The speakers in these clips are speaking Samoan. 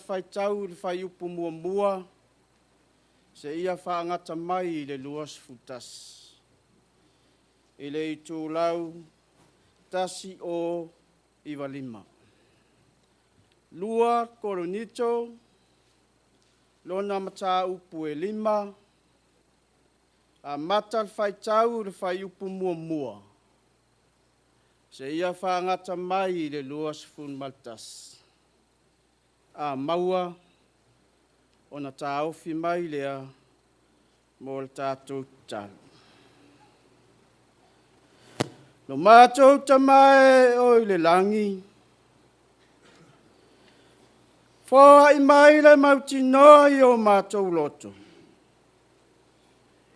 faitau i le fuaiupu 1 seia faagata mai i le 21. I le itulau 1095. 2 Korinito, lona mataupu e 5, amata le faitau i le fuaiupu 1 seia faagata mai i le 21. A maua, ona taofi mai lea mo le tatou tatalo. Lo matou Tama e o i le lagi, foai mai le mautinoa i o matou loto,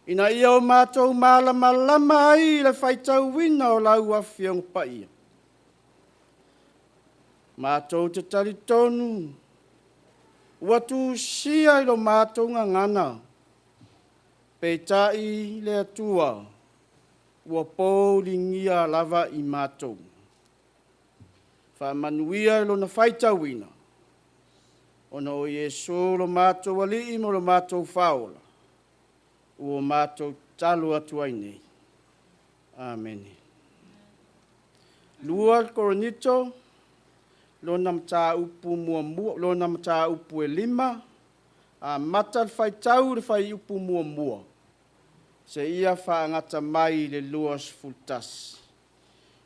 ina ia o matou malamalama ai i le faitauina o lau Afioga Paia. Matou te talitonu ua tusia i lo matou gagana, peitai le Atua ua poligia lava i matou. Faamanuia i lona faitauina, ona o Iesu lo matou Alii ma lo matou Faaola, ua matou tatalo atu ai nei. Amene. 2 Korinito, lona mataupu e 5, amata le faitau i le fuaiupu 1 seia faagata mai i le 21.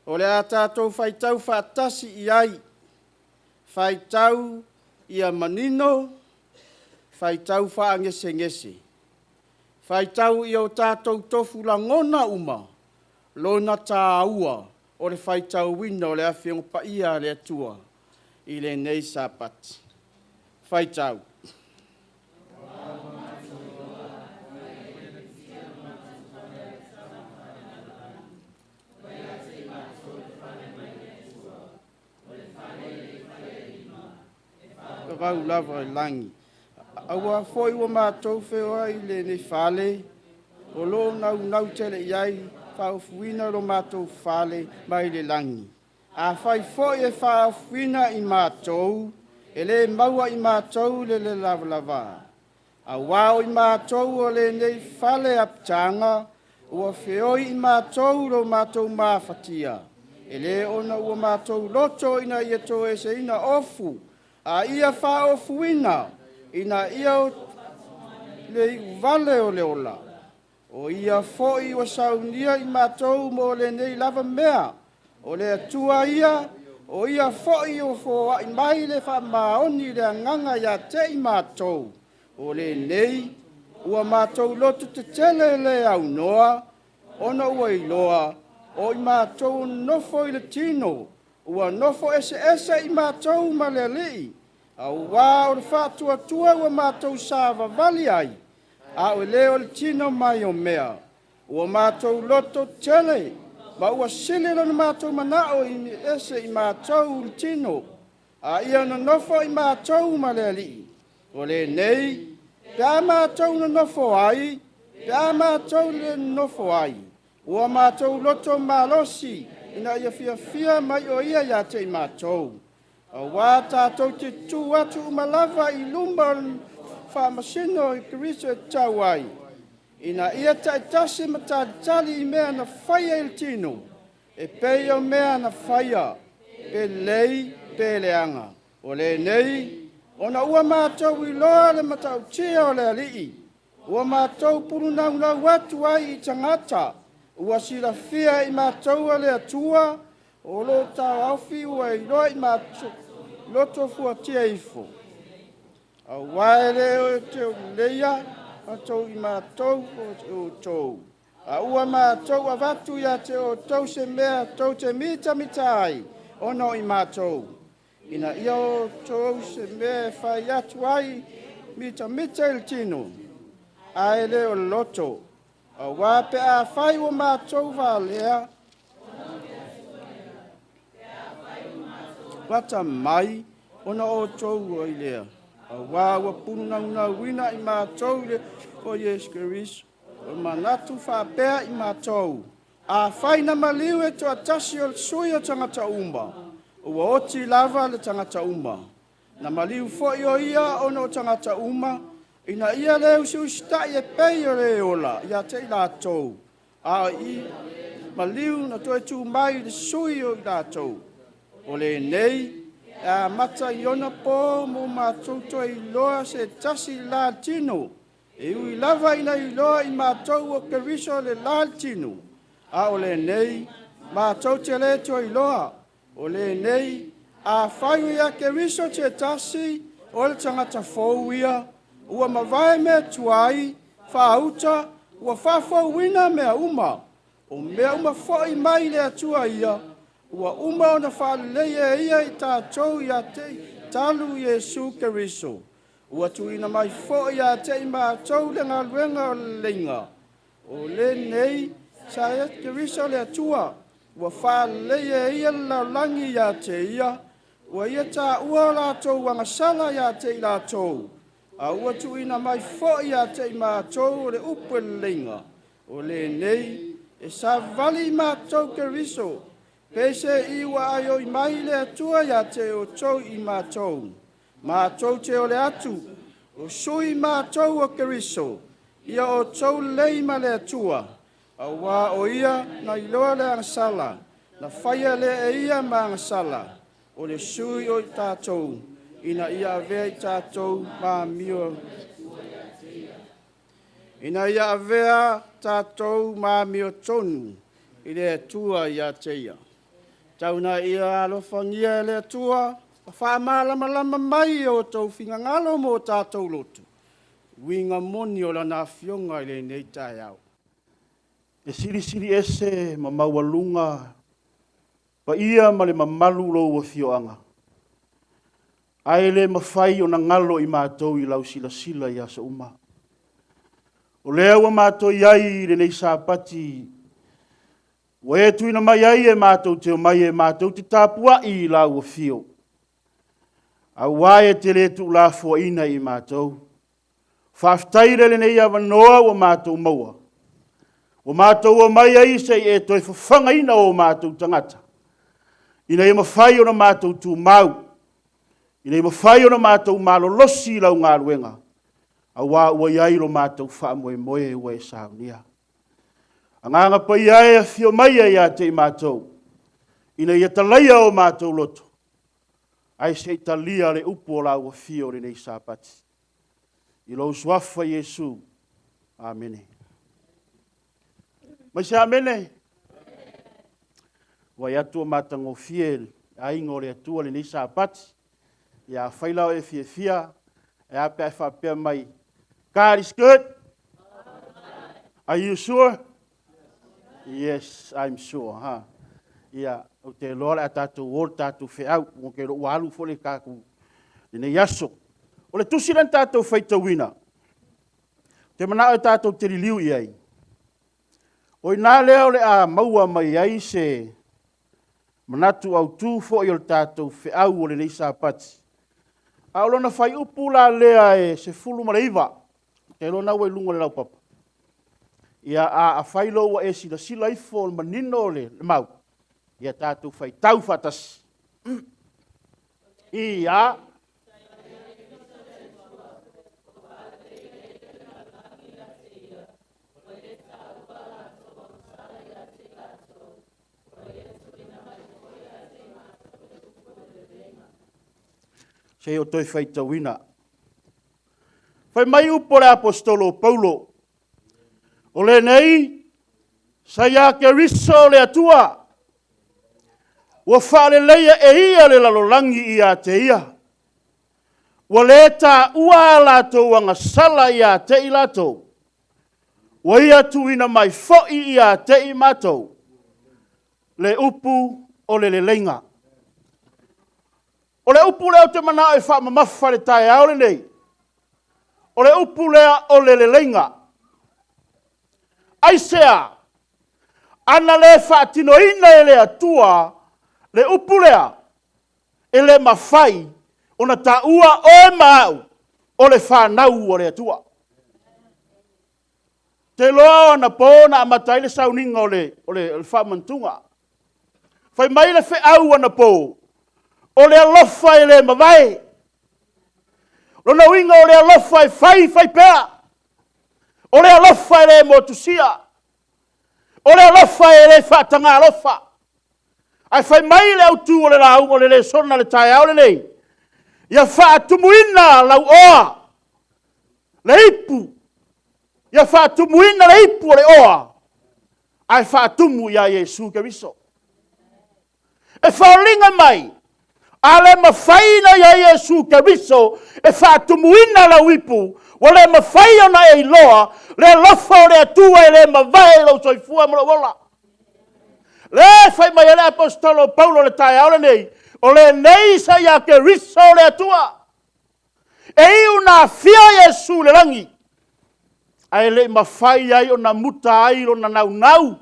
O le a tatou faitau faatasi i ai, faitau ia manino, faitau faagesegese, faitau ia o tatou tofu lagona uma lona taua o le faitauina o le Afioga Paia a le Atua i lenei Sapati. Faitau. Vavau lava i lagi. Aua foi ua matou feoai i lenei fale, o lo o naunau tele i ai, faaofoina lo matou fale mai le lagi. Afai foi e faaofoina i matou, e le maua i matou le le lavalava. Aua o i matou o lenei fale apitaga, ua feoi i matou lo matou mafatia, e le ona ua matou loto ina ia toeseina ofu, a ia faaofuina, ina ia le iuvale o le ola. O ia foi ua saunia i matou mo lenei lava mea, o le Atua ia, o Ia foi ua foai mai le faamaoni i le agaga ia te i matou. O lenei ua matou lototetele le aunoa, ona ua iloa, o i matou o nonofo i le tino, ua nofo eseese i matou ma le Alii, aua o le faatuatua ua matou savavali ai, a o le o le tino mai o mea. Ua matou loto tele, ma ua sili lona matou manao ina ese i matou i le tino, a ia nonofo i matou ma le Alii. O lenei, pe a matou nonofo ai, pe a matou le nonofo ai, ua matou loto malosi ina ia fiafia mai o ia ia te i matou. Aua tatou te tu atu uma lava i luma o le faamasino o Keriso e tatau ai, ina ia taitasi ma talitali i mea na faia i le tino, e pei o mea na faia, pe lelei pe leaga. O lenei, ona ua matou iloa le matautia o le Alii, ua matou pulunaunau atu ai i tagata, ua silafia e i matou e le Atua, o lo o taofi ua iloa i matou loto fuatia ifo. Aua e le o teuleia matou i matou o outou, a ua matou avatu ia te outou se mea tou te mitamita ai, ona o i matou, ina ia outou se mea e fai atu ai, mitamita i le tino, ae le o le loto. Aua pe afai ua matou valea vata mai, ona outou ai lea, aua ua pulunaunauina i matou le o Iesu Keriso. O manatu faapea i matou, afai na maliu e toatasi o le sui o tagata uma, ua oti lava le tagata uma. Na maliu foi o ia ona o tagata uma, ina ia le usiusitai e pei o le ola ia te i latou, a i maliu na toe tu mai i le sui o i latou. O lenei e amata i ona po mo matou toe iloa se tasi le la i le tino, e ui lava ina iloa i matou o Keriso le la i le tino, a o lenei matou te le toe iloa. O lenei, afai o ia Keriso se tasi, o le tagata fou ia, ua mavae mea tuai, faauta, ua faafouina mea uma. O mea uma foi mai le Atua ia, ua uma ona faalelei e ia i tatou ia te talu Iesu Keriso, ua tuuina mai foi ia te i matou le galuega o le leleiga. O lenei, sa ia Keriso le Atua, ua faalelei e ia le lalolagi ia te ia, ua ia taua latou agasala ia te i latou, a ua tuuina mai foi ia te i matou o le upu e leleiga. O lenei, e savavali i matou Keriso, peisei ua aio'i mai le Atua ia te outou i matou. Matou te ole atu, o sui matou o Keriso, ia outou lelei ma le Atua, auā o ia na iloa le agasala, na faia lea e ia ma agasala, o le sui o i tatou, ina ia avea i tatou ma amio ina ia avea tatou ma amiotonu i le Atua ia te ia. Tau ina ia alofagia e le Atua ma faamalamalama mai i o outou finagalo ma o tatou loto uiga moni o Lana Afioga i lenei taeao. E silisili ese ma maualuga paia ma le mamalu o lou afioaga, ae le mafai ona galo i matou i lau silasila i aso uma. O lea ua matou i ai i lenei Sapati ua e tuuina mai ai e matou te omai e matou te tapuai i lau afio, aua e te le tuulafoaiina i matou. Faafetai i lenei avanoa ua matou maua, ua matou omai ai se i e toe fafagaina o matou tagata, ina ia mafai ona matou tumau, ina ia mafai ona matou malolosi i lau galuega, aua ua i ai lo matou faamoemoe ua e saunia. Agaga Paia e, afio maia ia te i matou, ina ia talaia o matou loto, ae se i talia le upu o lau afio i lenei Sapati. I lou Suafa Iesu. Amene. Fai mai se amene. Ua vaai atu ua matagofie le aiga o le Atua i lenei Sapati. Ia afai la ua e fiafia, ae a pe a e faapea mai, God is good? Are you sure? Yes, I'm sure. Ha. Ia, ou te iloa o le a tatou o le tatou feau, ou te iloa ua alu foi le tatou lenei aso. O le tusi lea na tatou faitauina, ou te manao tatou te liliu i ai, o i ina lea o le a maua mai ai se manatu autu foi o le tatou feau o lenei Sapati. A o lona fuaiupu la lea e 19, ou te iloa o lena ua i luga o le laupapa. Ia, afai loa ua e silasila ifo ua manino le mau, ia tatou faitau faatasi. I a. Se i ou toe faitauina. Fai mai upu a le Aposetolo o Paulo, O lenei, sa ia Keriso le Atua, ua faaleleia e ia le lalolagi ia te ia, ua le taua a latou agasala ia te i latou, ua ia tuuina mai foi ia te i matou le upu o le leleiga. O le upu lea ou te manao e faamamafa i le taeao lenei, o le upu lea o le leleiga. Aisea? Ana le faatinoina e le Atua le upu lea, e le mafai ona taua oe ma au o le fanau a le Atua. Ou te iloa o anapo na amata ai le sauniga o le faamanatuga. Fai mai le feau anapo, o le alofa e le mavae. Lona uiga o le alofa e fai fai pea. O le alofa e le motusia. O le alofa e le faataga alofa. Ae fai mai le autu o le lauga o le lesona i le taeao lenei, ia faatumuina lauoa, le ipu, ia faatumuina le ipu o le oa, ae faatumu ia Iesu Keriso. E foliga mai, a le mafai ona i ai Iesu Keriso e faatumuina lau ipu, ua le mafai ona e iloa le alofa o le Atua e le mavae i lou soifua ma lou ola. O lea e fai mai ai le aposetolo o Paulo i le taeao lenei, o lenei sa ia Keriso le Atua. E iu ina afio Iesu i le lagi, ae le i mafai ai ona muta ai lona naunau,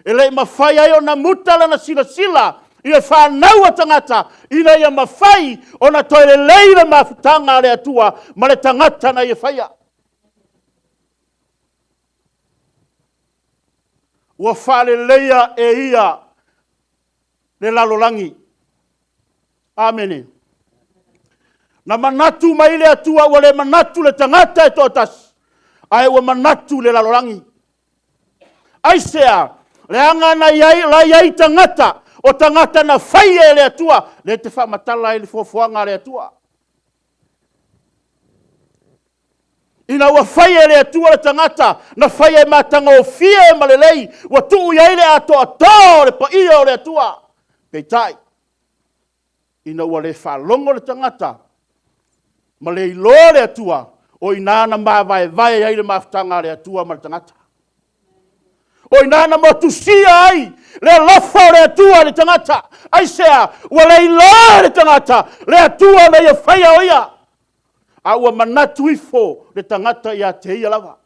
e le i mafai ai ona muta lana silasila i le fanau a tagata, ina ia mafai ona toe lelei le mafutaga a le Atua ma le tagata na Ia faia. Ua faaleleia e Ia le lalolagi. Amene. Na manatu mai le Atua ua le manatu i le tagata e toatasi, ae ua manatu i le lalolagi. Aisea? Leaga na i ai tagata, o tagata na faia e le Atua, lea e te faamatala ai le foafoaga a le Atua. Ina ua faia e le Atua le tagata, na faia e matagofie ma lelei, ua tuu i ai le atoatoa o le paia o le Atua. Peitai, ina ua le faalogo le tagata ma le iloa le Atua, o i ina na mavaevae ai le mafutaga a le Atua ma le tagata. O i ina na motusia ai le alofa o le Atua i le tagata. Aisea? Ua le iloa e le tagata le Atua na ia faia o ia, a ua manatu ifo le tagata ia te ia lava.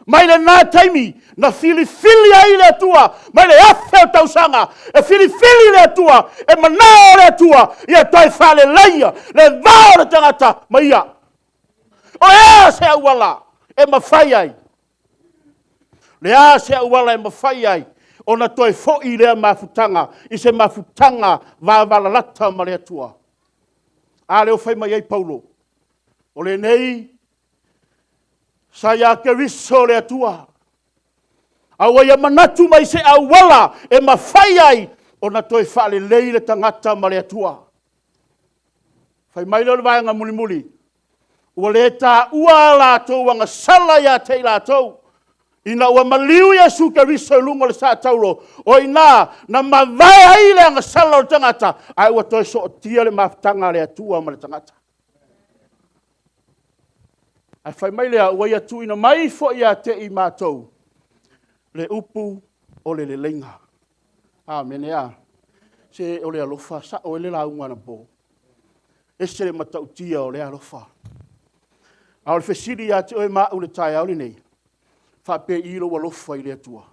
Mai lena taimi na filifili ai le Atua mai le 1,000 o tausaga, e filifili le Atua, e manao le Atua ia toe faaleleia le va o le tagata ma Ia. O le a se auala e mafai ai? O le a se auala e mafai ai ona toe foi lea mafutaga i se mafutaga vavalalata ma le Atua? A lea ua fai mai ai Paulo, o lenei sa ia Keriso le Atua, a ua ia manatu mai i se auala e mafai ai ona toe faalelei le tagata ma le Atua. Fai mai lea o le vaega mulimuli, ua le taua a latou agasala ia te i latou, ina ua maliu Iesu Keriso i luga o le saataulo, o i ina na mavae ai le agasala o le tagata, ae ua toe sootia le mafutaga a le Atua ma le tagata. Ae fai mai lea, ua ia tuuina mai foi ia te i matou le upu o le leleiga. Amene a! Se o le alofa, e sao ai le lauga anapo, e ese le matautia o lea alofa. A o le fesili ia te oe ma au i le taeao lenei, e faapei lou alofa i le Atua?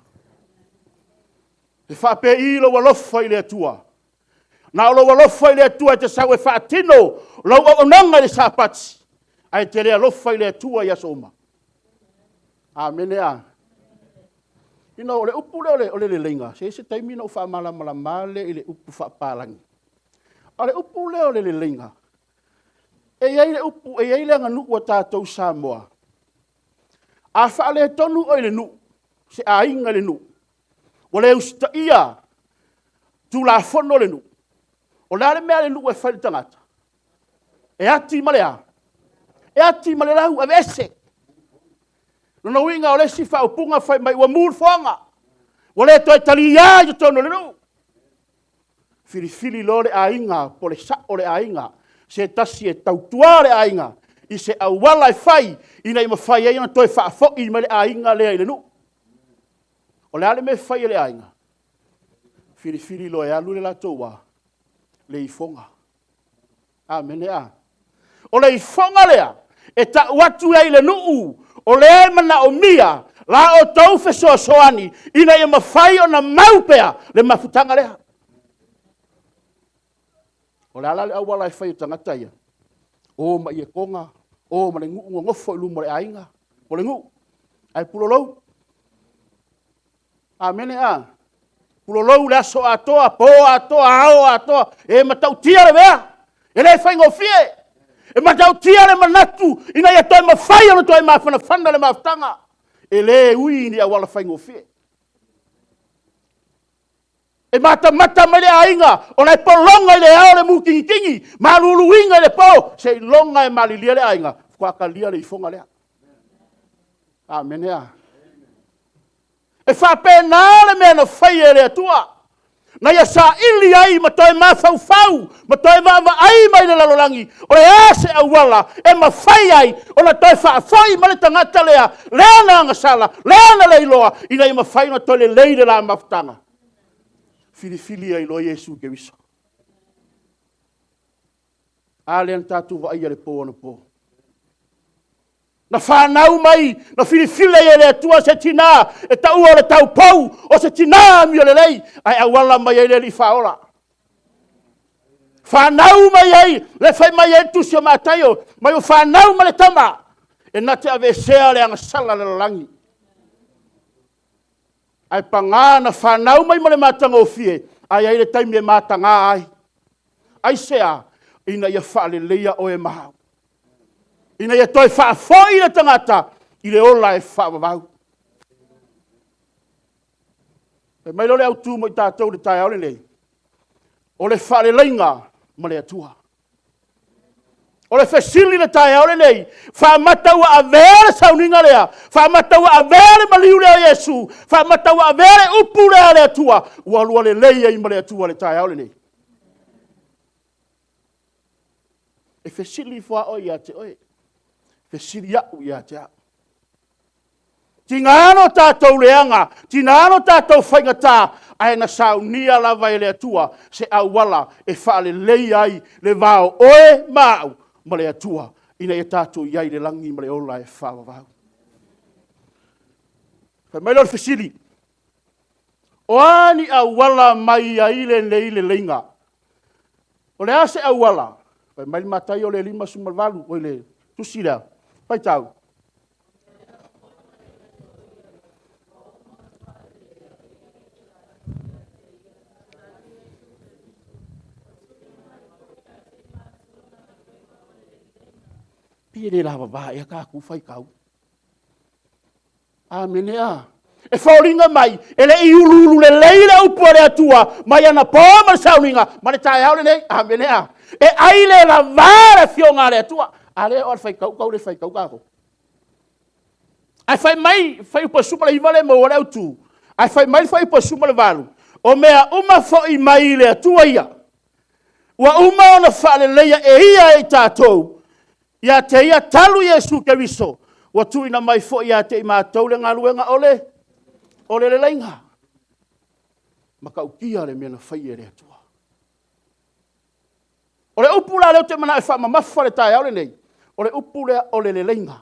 E faapei lou alofa i le Atua? Na o lou alofa i le Atua e te sau e faatino lau auaunaga i le Sapati, ae e te le alofa i le Atua i aso uma? Amene a! O le upu lea o le leleiga, se i ai se taimi ona ou faamalamalama lea i le upu faapapalagi. A o le upu lea o le leleiga, e i ai le upu, e i ai le aganuu a tatou i Samoa, a faaletonu oe i le nuu, se aiga i le nuu, ua le usitaia tulafono a le nuu, o le a le mea a le nuu e fai i le tagata? E ati ma le a? E ati ma le lau, aveese. O lona uiga o le isi faaupuga fai mai ua mu le foaga, ua le toe taliaina i totonu o le nuu. Filifili loa le aiga po o le sao o le aiga, se tasi e tautua le aiga i se auala e fai ina ia mafai ai ona toe faafoi mai le aiga lea i le nuu. O le a le mea e fai e le aiga? Filifili loa e alu le latou a? Le ifoga. Amene a! O le ifoga lea, e tau atu ai i le nuu, o lea e manaomia la outou fesoasoani ina ia mafai ona mau pea le mafutaga lea. O le a la le auala e fai e tagata ia? O ma ietoga, o ma le nuu, nonofo i luma o le aiga o le nuu, ae pulou. Amene a! Pulou le aso atoa, po atoa, ao atoa, e matautia le mea, e le faigofie. E matautia le manatu ina ia toe mafai ona toe mafanafana le mafutaga. E le ui i ni auala faigofie. E matamata mai le aiga o la e pologa i le ao le mutigitigi ma aluluina i le po, seiloga e malilie le aiga faatoa talia le ifoga lea. Amene a! E faapena le mea na fai e le Atua, na ia saili ai ma toe mafaufau ma toe vaavaai mai le lalolagi, o le a se auala e mafai ai ona toe faafoi mai le tagata lea, lea na agasala, lea na leiloa, ina ia mafai ona toe lelei le la mafutaga. Filifili ai loa Iesu Keriso. A lea na tatou vaaia i le po anapo, na fanau mai, na filifili ai e le Atua se tina e taua o le taupou, o se tina amiolelei, ae auala mai ai le Alii Faaola. Fanau mai ai, lea e fai mai ai le tusi a Mataio, fai mai ua fanau mai le tama, e na te aveesea le agasala a le lalolagi. Ae paga na fanau mai ma le matagofie, ae i ai le taimi e mataga ai. Aisea? Ina ia faaleleia oe ma au, ina ia toe faafoi le tagata i le ola e faavavau. Fai mai lea o le autu mo i tatou i le taeao lenei, o le faaleleiga ma le Atua. O le fesili i le taeao lenei, faamata ua avea le sauniga lea? Faamata ua avea le maliu lea o Iesu? Faamata ua avea le upu lea a le Atua ua oulua lelei ai ma le Atua i le taeao lenei? E fesili ifo lava oe ia te oe, fesili au ia te au. E tiga ona tatou leaga, tiga ona tatou faigata, ae na saunia lava e le Atua se auala e faaleleia ai le va o oe ma au ma le Atua, ina ia tatou i ai i le lagi ma le ola e faavavau. Fai mai lea o le fesili, o a ni auala mai ai lenei leleiga? O le a se auala? Fai mai le Mataio 58 oi le tusi lea, faitau. Pei e le lavava ea tatou faitau. Amene a! E foliga mai e le i uluulu lelei le upu a le Atua mai anapo ma le sauniga ma le taeao lenei. Amene a! E ai le lava le Afioga a le Atua. A lea e oo lava i le faitau ua tau le faitau tatou. Ae fai mai le fuaiupu 19 lea e maua ai le autu, ae fai mai le fuaiupu 18, o mea uma foi mai le Atua ia, ua uma ona faaleleia e ia i tatou ia te Ia talu Iesu Keriso, ua tuuina mai foi ia te i matou le galuega o le leleiga. E matautia le mea na faia e le Atua. O le upu la lea ou te manao e faamamafa i le taeao lenei, o le upu lea o le leleiga.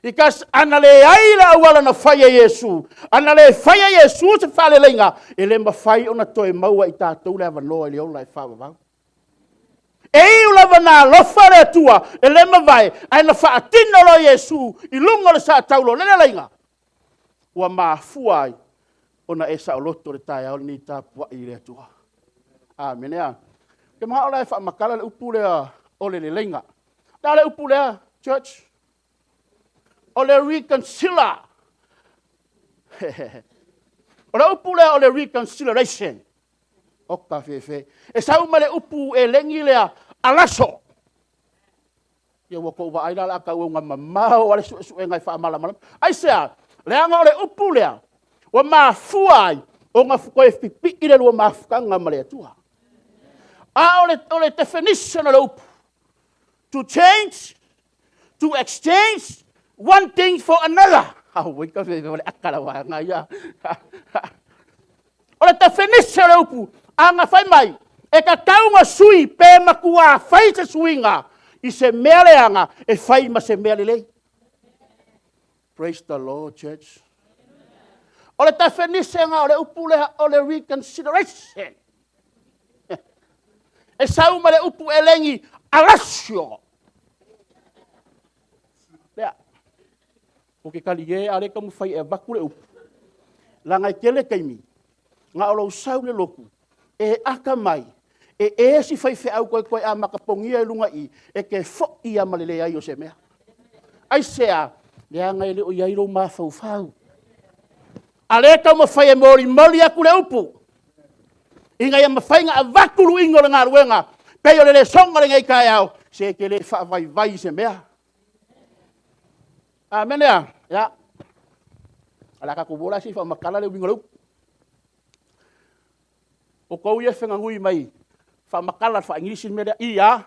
Because ana leai le auala na fai e Iesu, ana le faia e Iesu se faaleleiga, e le mafai ona toe maua e i tatou le avanoa i le ola e faavavau. E ui lava ina alofa le Atua e le mavae, ae na faatino loa e Iesu i luga o le saataulo le leleiga, ua mafua ai ona e saoloto i le taeao lenei e tapuai i le Atua. Amene. Ou te manao la e faamatala le upu lea o le leleiga. O le a le upu lea church? O le reconcile. O le upu lea o le reconciliation, oka fefe. E sau mai le upu elegi lea, arasso. Ia ua outou vaai la o le a tau mamao lava le suesuega e faamalamalama. Aisea? Leaga o le upu lea, ua mafua ai ona toe pipii le lua mafutaga ma le Atua. A o le definition o le upu, to change, to exchange one thing for another. Auoi o le ata ia. O le definition o le upu, a na fai mai, e tatau ona sui pe matua fai se suiga i se mea leaga e fai ma se mea lelei. Praise the Lord church. O le definition o le upu lea o le reconsideration. E sau ma le upu elegi, arasio. Lea, ou te talie a o lea e taumafai e avatu le upu, leaga e tele taimi, na o lou sau i le lotu, e atamai, E ea si faifeau toe amata pogia i luga i i, e te foi lava ma le leai o se mea. Aisea? Leaga e le o i ai lou mafaufau. A o lea e taumafai e molimoli atu le upu, ina ia mafai ona avatu luiga o le galuega, e pei o le lesona o lenei taeao, se e te le faavaivai i se mea. Amene a? Ia, o le a tatou o la se i faamatala le uiga o le upu. Outou ia e feganui mai, faamatala faa-Igilisi le mea lea. I a?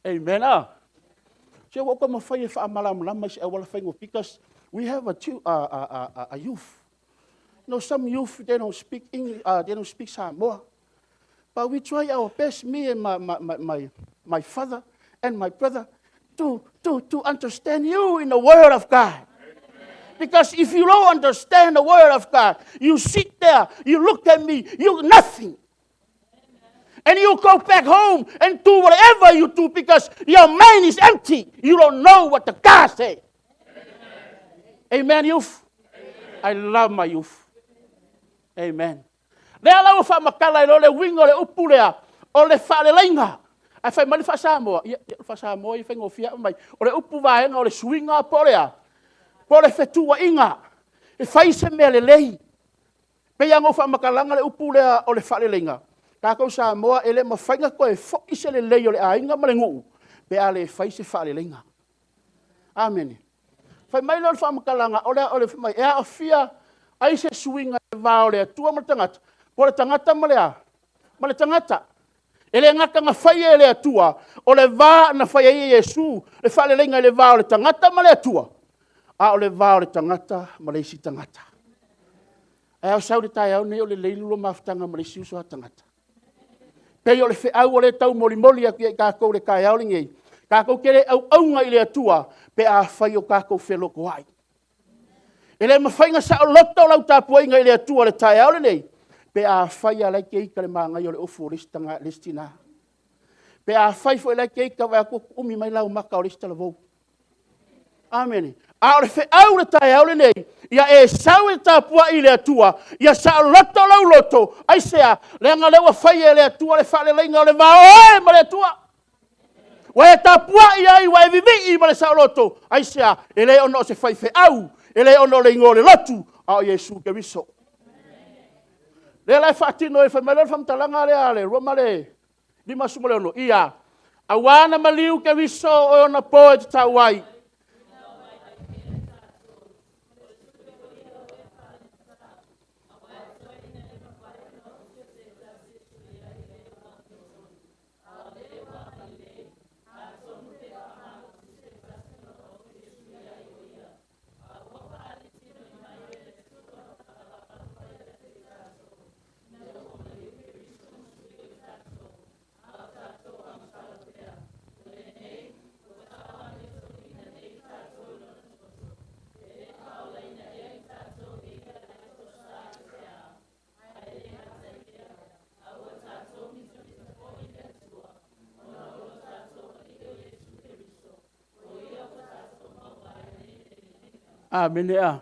Amen. Se ua ou taumafai e faamalamalama i se auala faigofie, because we have a youth. You know, some youth, they don't speak English, they don't speak Samoa. But we try our best, me and my father and my brother, to understand you in the word of God. Because if you don't understand the word of God, you sit there, you look at me, you nothing. And you go back home and do whatever you do because your mind is empty. You don't know what the God say. Amen, youth. I love my youth. Amen. Lea la ua faamatala ai loa le uiga o le upu lea, o le faaleleiga. Ae fai mai le faa-Samoa, ia o le faa-Samoa ia e faigofie lava. Fai mai, o le upu vaega o le suiga po o le a? Po o le fetuuaiga. E fai se mea lelei. E pei lava ona ou faamatalaina le upu lea o le faaleleiga, tatou Samoa e le mafai ona toe foi se lelei o le aiga ma le nuu pe a le fai se faaleleiga. Amene. Fai mai lea o le faamatalaga, fai mai, e aafia ai se suiga i le va o le Atua ma le tagata, po o le tagata ma le a? Ma le tagata. E le gata na faia e le Atua, o le va na fai ai e Iesu le faaleleiga i le va o le tagata ma le Atua, a o le va o le tagata ma le isi tagata. Ae a e sau i le taeao lenei o lelei le lua mafutaga ma le isi uso a tagata? E pei o le feau o lea e taumolimoli atu ia i tatou i le taeao lenei, tatou te le auauna i le Atua pe afai o tatou felotoai. E le mafai ona saoloto lau tapuaiga i le Atua i le taeao lenei, pe afai lava o la e te ita i le manaia o le ofu o le isi tina. Pe afai foi o la e te ita vaai atu ua uumi mai laumata o le isi talavou. Amene. A o le feau i le taeao lenei, ia e sau e tapuai i le Atua, ia saoloto lou loto. Aisea? Leaga o lea ua fai e le Atua le faaleleiga o le va o oe ma le Atua. Ua e tapuai ai ua e vivii ma le saoloto. Aisea? E le ona o se faifeau, e le ona o le igoa o le lotu, a o Iesu Keriso. O lea la e faatino ai, fai mai lea o le faamatalaga lea a le Roma 56, ia, aua na maliu Keriso o e ona po e tatau ai, Amene. A.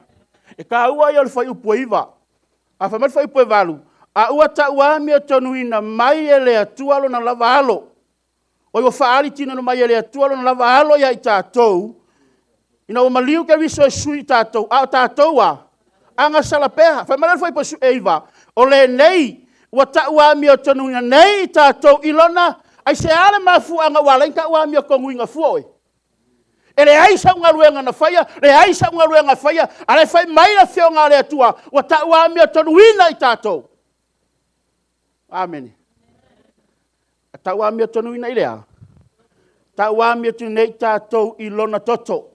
E taua ia o le fuaiupu e 9. A fai mai le fuaiupu 8, a ua tau amiotonu mai e le Atua Lona lava Alo, oi ua faaali mai e le Atua Lona lava Alo ia i tatou, ina ua maliu Keriso e sui o tatou, a o tatou a? Agasala pea. Fai mai la le fuaiupu e 9, o lenei ua tau amiotonu nei i tatou i lona… Aisea le mafuaaga ua ala ai ona tau amiotonu fua oe? E leai sau galuega na faia, leai sau galuega e faia, a o la e fai mai le Afioga a le Atua, ua tau amiotonu i tatou. Amene. E tau amiotonu i le a? Tau amiotonu nei tatou i lona toto.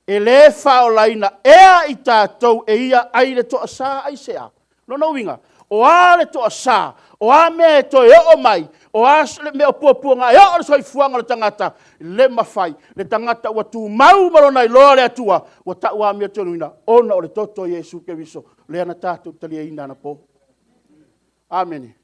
E le faaolaina ea i tatou e ia ai le toasa. Aisea? O lona uiga, o a le toasa? O a mea e toe oo mai, o a mea o puapuaga e oo i le soifuaga o le tagata, e le mafai. Le tagata ua tumau ma lona iloa le Atua, ua tau amiotonu ona o le toto o Iesu Keriso lea na tatou taliaina anapo. Amene.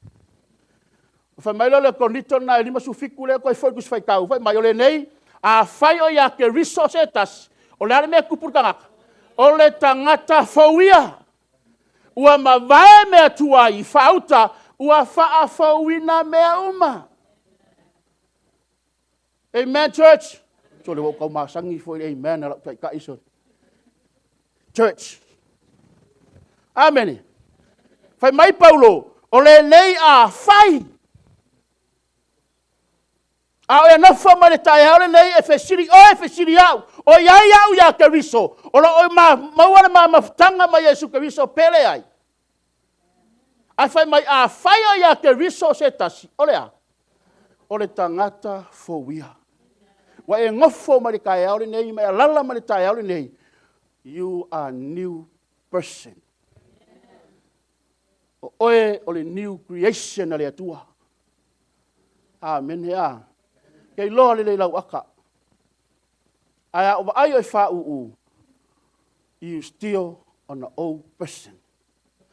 Ona fai mai lea o le Korinito lena e 57 lea toe foi le Tusi Faitau, fai mai o lenei, afai o ia Keriso se tasi, o le a le mea e tupu i le tagata? O le tagata fou ia. Ua mavae mea tuai, faauta, ua faafouina mea uma. Amen church? Sole ua ou tau masani foi i le amen a lou Taitai sole. Church. Amene. Fai mai Paulo, o lenei afai. A o e nofo mai le taeao lenei e fesili oe fesili au, o i ai au ia Keriso, o lo o maua le ma mafutaga ma Iesu Keriso pe leai? Ae fai mai, afai o ia Keriso se tasi, o le a? O le tagata fou ia. Ua e nofo mai le taeao lenei ma e alaala mai le taeao lenei, you are new person. O oe o le new creation a le Atua. Amene a. E te iloa lelei i lau ata, ae a ou vaai oe i le fauu, you still an old person.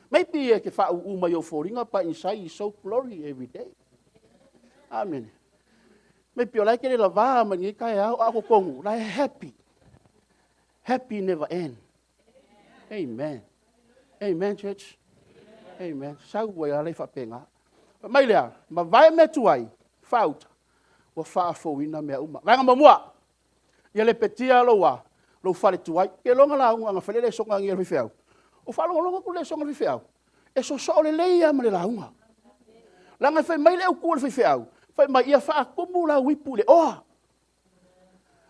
Maybe e te faauu mai ou foliga but inside you so glory everyday. Amene. Maybe o la e te le lavea mai lenei taeao, a o totonu, o la e happy. Happy never end. Amen. Amen church. Amen. Sau ai lava lea faapena. Fai mai lea, mavae mea tuai, faauta, ua faafouina mea uma. Vaega muamua, ia lepetia lou a? Lou fale tuai. Ou te iloa na lauga, na fai le lesona a le faifeau, ou faalogologo atu i le lesona a le faifeau, e sosoo lelei lava ma le lauga. Leaga fai mai le autu a le faifeau, fai mai ia faatumu lau ipu i le oa.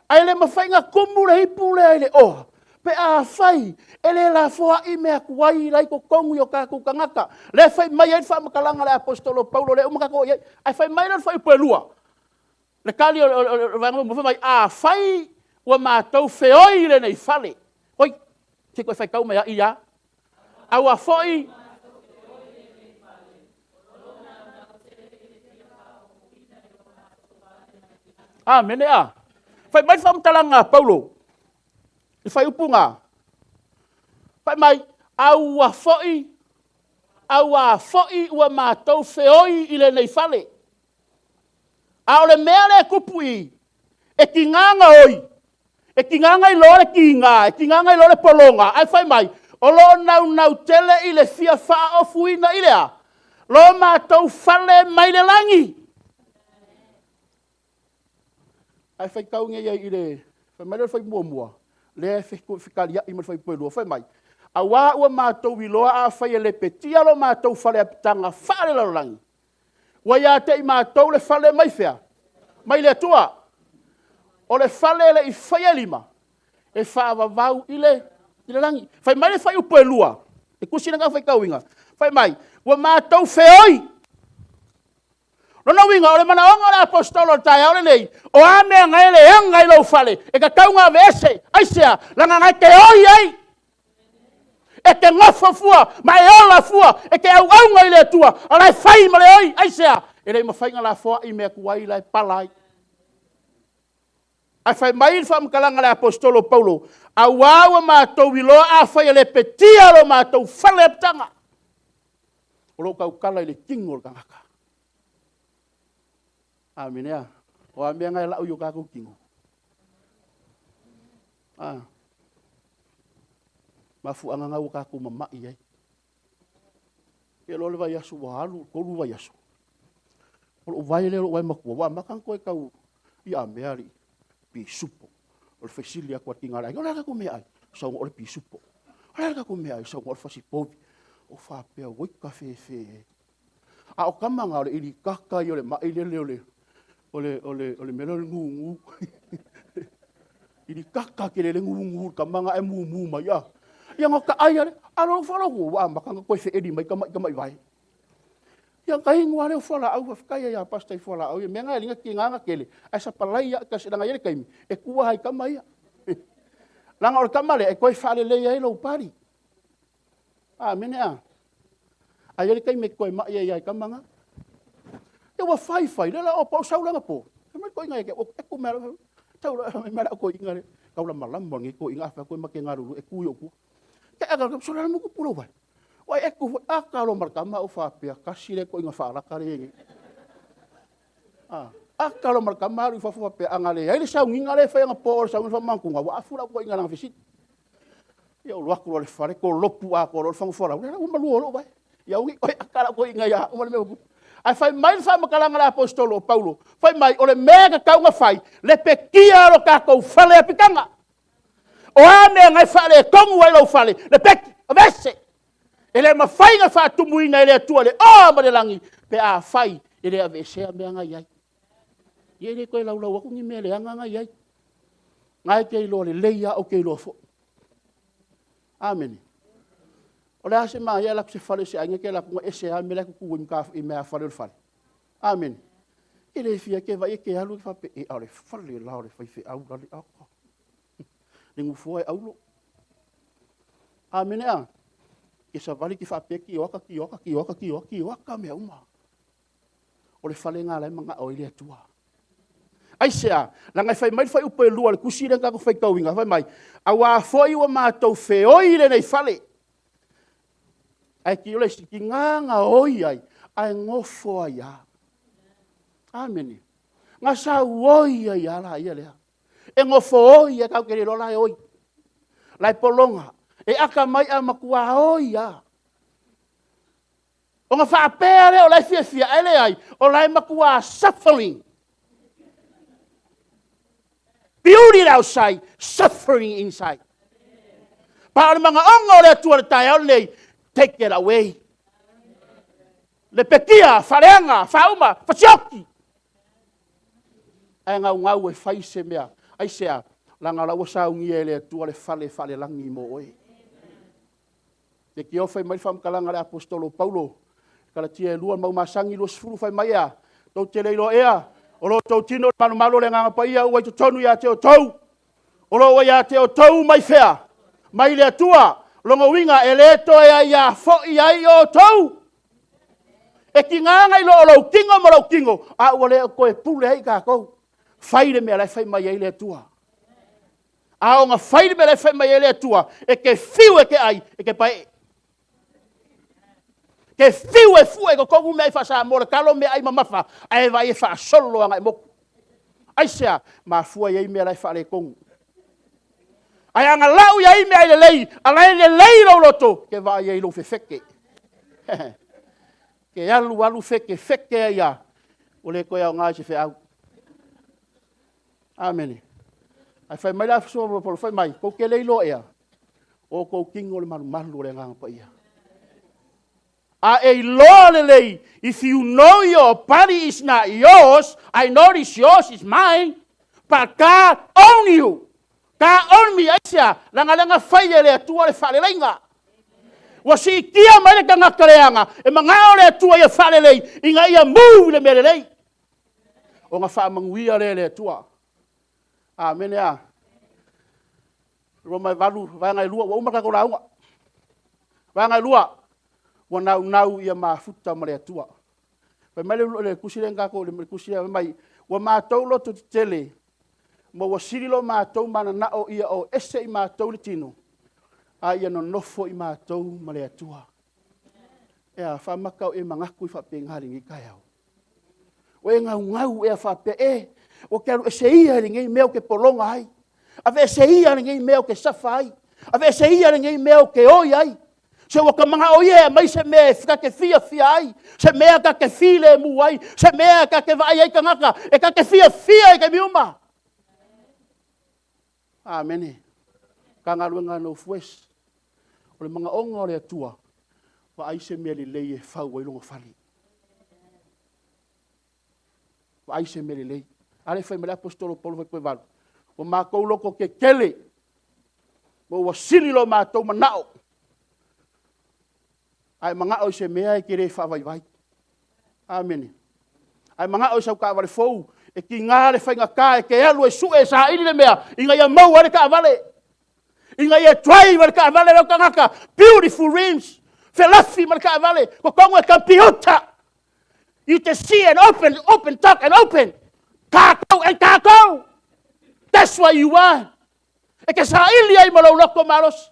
Ae le mafai ona tumu le ipu lea i le oa pe afai e le lafoai mea tuai la e i totonu i o tatou tagata. Lea e fai mai ai le faamatalaga a le aposetolo Paulo lea ua uma ona tatou oo i ai. Ae fai mai la le fuaiupu e 2, le tali o le vaega muamua, fai mai, afai ua matou feoi i lenei fale, oi, se i toe faitau mai lava i a? Aua foi Amene a. Fai mai le faamatalaga a Paulo i le fuaiupu lena, fai mai, aua foi ua matou feoi i lenei fale. A o le mea lea e tupu i i, e tiga ona oi, e tiga ona iloa le tiga, e tiga ona iloa le pologa, ae fai mai, o lo o naunau tele i le fia faaofuina i le a? Lo matou fale mai le lagi. Ae faitau nei i le, fai mai lea o le fuaiupu muamua, lea e fetaliai ma le fuaiupu e 2, fai mai, aua ua matou iloa afai e lepetia lo matou fale apitaga faalelalolagi, ua ia te i matou le fale mai fea? Mai le Atua. O le fale e le i faia e lima, e faavavau i le lagi. Fai mai le fuaiupu e 2, le tusi lena faitauina, fai mai, ua matou feoi. O lona uiga o le manaoga o le aposetolo i le taeao lenei, o a mea na e leaga i lou fale, e tatau ona aveese. Aisea? Leaga o lena e te oi ai, e te nofo fua ma e ola fua, e te auauna i le Atua, a o la e fai ma le oi. Aisea? E le i mafai ona lafoai mea tuai la e pala ai. Ae fai mai le faamatalaga a le aposetolo Paulo, aua ua matou iloa afai e lepetia lo matou fale apitaga, o lo o tautala i le tino o le tagata. Amene a. O a mea na e lau i o tatou tino? A. Mafuaaga lena ua tatou mamai ai. Te iloa le vaiaso ua alu, 3 vaiaso, o lou vae lea o lou vae matua, ua amata ona toe tau, ia a mea alii, pisupo. O le fesili atu a le tina o le aiga, o le a le tatou meaai? Sau o le pisupo. O le a le tatou meaai? Sau o le fasipovi. Ou faapea, oi tafefe e. A o tama na o le ilikaka ia o le mai lele o le mea lea o le gugu. Ilikaka tele le gugu i le tama na ae mumu mai a. Ia na ta ai lava lea, a o lou faalogo ua amata ona toe feeli mai tamai tamai vae. Ia ona inu lava lea o fualaau, faafetai lava ia Pastor i fualaau ia. O mea na e ala ai ona tiga ona tele, ae sapalai lava, leaga e i ai le taimi e tua lava i tama ia. Leaga o le tama lea e toe faaleleia ai lou pali. Amene a. Ae i ai le taimi e te toe mai ai lava i tama na. Ia ua fai fai, lea la o pau sau le po. Fai mai toeaina ia te au, e ku mai lava, tau la mai la toeaina le tau la malama o lenei toeaina a fai atu ma te galulue e tu i ou tua. Te aga so la mu pulo vai. Ua e tu foi, a talo ma le tama ou faapea, tasi le toeaina faalata lea e i ai nei. A, a talo ma le tama alu i fafo faapea, a na leai le sauniga lea e fai anapo o le sauniga o le faamanutuga, ua afu lau toeaina i lana fesili. Ia ou alu atu loa i le fale kolopu atoa loa le fagu fualaau, lea la ua malu ai lou vae. Ia aua ne i toe aka lau toeaina ia au ma le mea ua tupu. Ae fai mai le faamatalaga a le Aposetolo o Paulo, fai mai o le mea e tatau ona fai, lepetia lo tatou fale apitaga. O a mea na e faaletonu ai lou fale, lepeti, aveese. E le mafai ona faatumuina e le Atua le oa ma le lagi pe afai e le aveesea mea na e i ai. Ia e le toe laulau atu ni mea leaga na e i ai. O lena e te iloa lelei lava, ou te iloa foi. Amene. O le a se manaia ae alu atu i se fale o se aiga e te alu atu e ese lava le mea la e tutu ai i meafale o le fale. Amene. E te le fia, e te vaai e te alu e faapea, e a o le fale la o le faifeau lale, oka. Le nofoa e auro. Amene a? E te savali e te faapea, tioata, tioata, tioata, tioata, tioata mea uma. O le fale lena o la e manao ai le Atua. Aisea? Leaga e fai mai le fuaiupu e 2 o le tusi lea na tatou faitauina, fai mai, aua foi ua matou feoi i lenei fale. Ae o le isi, tiga na oi ai, ae nofo ai lava. Amene. Na sau oi ai lava laia lea. E nofo oi lava, tatou te le iloa la e oi, la e pologa, e aka mai ae matua oi lava. Ona faapea lea o la e fiafia, ae leai, o la e matua suffering. Beauty outside, suffering inside. A o le manaoga o le Atua i le taeao lenei, take it away. Lepetia, faaleaga, faauma, fasioti. Ae naunau e fai se mea. Aisea? Leaga o la ua saunia e le Atua le fale faalelagi mo oe. Leitio fai mai le faamatalaga a le Aposetolo o Paulo, Kalatia e 2 ma ua masani 20, fai mai e a? Tou te le iloa ea, o lo outou tino o le malumalu o le Agaga Paia ua i totonu ia te outou, o lo o ua ia te outou mai fea? Mai le Atua. O lona uiga e le toe aia foi ai outou. E tiga ona iloa o lou tino ma lou tino, a ua le toe pule ai tatou. Fai le mea o la e fai mai ai le Atua. A oo ina fai le mea la e fai mai ai le Atua, e te fiu e te ai, e te paee. E te fiu e fue i totonu meaai faa-Samoa o le talo, meaai mamafa, ae vaai e faasolo agai i le motu. Aisea? Mafua e i ai mea la e faaletonu. Ae a na lau i ai meaai lelei, a la e lelei lou loto, e te vaai ai i lou fefete. E te alu alu fekefeke ai lava, ua le toe aoga i se feau. Amene. Ae fai mai le Aposetolo o Paulo, fai mai, tou te le iloa ea, o outou tino o le malumalu o le Agaga Paia. A e iloa lelei, if you know your body is not yours, I know it's yours, it's mine, but God own you. God own me. Aisea? Leaga lea na fai e le Atua le faaleleiga. Ua siitia mai le tagata leaga, e manao le Atua ia faalelei, ina ia move i le mea lelei. Ona faamanuia lea e le Atua. Amene a. Roma e 8, vaega e 2, ua uma le tatou lauga. Vaega e 2, ua naunau ia mafuta ma le Atua. Fai mai le tusi lea na tatou, le tusi lea fai mai, ua matou loto tetele, ma ua sili lo matou mananao ia o ese i matou le tino, a ia nonofo i matou ma le Atua. E a, faamata o e manatu faapena i lenei taeao? Ua e naunau ea faapea, e, ou te alu ese ia i lenei mea ou te pologa ai, aveese ia lenei mea ou te suffer ai, aveese ia lenei mea ou te oi ai. Se ua ta manao ia e aumai se mea ta te fiafia ai, se mea ta te filemu ai, se mea ta te vaai ai tagata, e ta te fiafia i taimi uma. Amene. Matagaluega a North West, o le manaoga o le Atua, vaai se mea lelei e fau ai lona fale. Vaai se mea lelei. A lea e fai mai le Aposetolo o Paulo i le 8, ua matou loto tetele, ma ua sili lo matou manao. A e manao i se mea e te le faavaivai. Amene. A e manao i sau taavale fou, e tiga le faigata e te alu e sue e saili le mea ina ia maua ai le taavale, ina ia drive ai le taavale lea o le tagata, beautiful rims, felafi ma le taavale, totonu e computer. You can see and open, open, talk and open. Tatou and tatou. That's what you want. E te saili ai ma lou loto malosi.